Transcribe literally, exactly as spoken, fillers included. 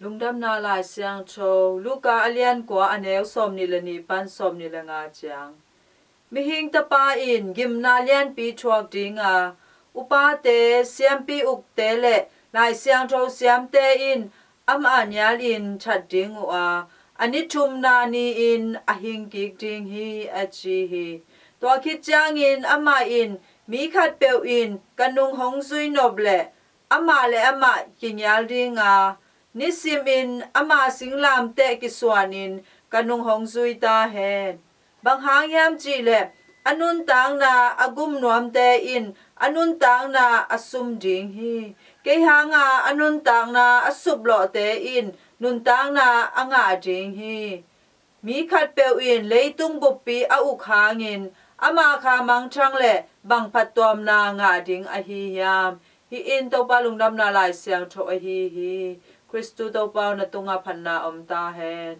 Lungdamna Lai Siangtho, Luka a lian kua, a neu sawmnih le nih pan sawmnih le nga ciang. Mihing Tapa in gimna lianpi thuak dinga, upate, siampi ukte le Lai Siangtho siamte in amah nialin that ding uh a, a ni thumna ni-in a hing kik ding hi, a ci hi. Tua khit ciangin amah in, mi khatpeuh in ka nung hong zui nop leh amah le amah kingial dinga, nisimin ama singlamteh kisuanin ka nung hong zui ta hen. Bang hang hiam cih leh, a nuntakna a gum nuamte in a nuntakna a sum ding hi. Kei hanga a nuntakna a suplawhte in nuntakna a ngah ding hi. Mi khatpeuh in leitung buppi a uk hangin ama kha mangthang le bang phattuamna ngah ding ahi hiam? Hih in Topa Lungdamna Lai Siangtho ahi hi. Khristu Topa aw, na tungah phatna om ta hen.